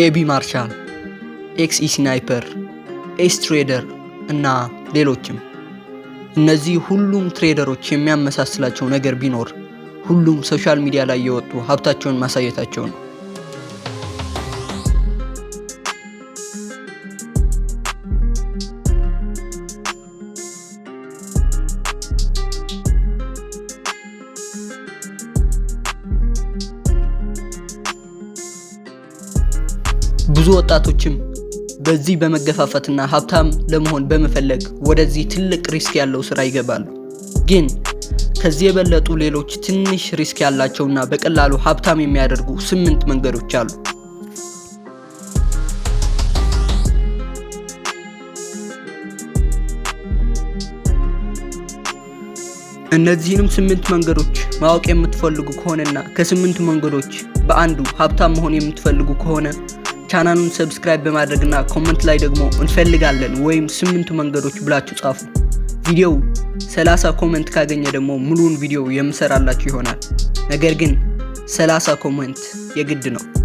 ኤቢ ማርሻል፣ ኤክስኢ ስናይፐር፣ ኤስ ትሬደር እና ሌሎችም። እነዚህ ሁሉም trader ኦች የሚያመሳስላቸው ነገር ቢኖር ሁሉም social media ላይ የወጡ ሀብታቸውን ማሳየታቸው ነው። ብዙ ወጣቶችም በዚህ በመገፋፋትና ሀብታም ለመሆን በመፈለግ ወደዚህ ትልቅ risk ያለው ስራ ይገባሉ። ግን ከዚህ የበለጡ ሌሎች ትንሽ risk ያላቸውና በቀላሉ ሀብታም የሚያደርጉ 8 መንገዶች አሉ። እነዚህንም 8 መንገዶች ማወቅ የምትፈልጉ ከሆነና ከ8 መንገዶች በአንዱ ሀብታም መሆን የምትፈልጉ ከሆነ ቻናሉን subscribe በማድረግና comment ላይ ደግሞ እንፈልጋለን ወይም 8 መንገዶች ብላችሁ ጻፉ። ቪዲዮው 30 comment ካገኘ ደግሞ ሙሉውን ቪዲዮ የምሰራላችሁ ይሆናል። ነገር ግን 30 comment የግድ ነው።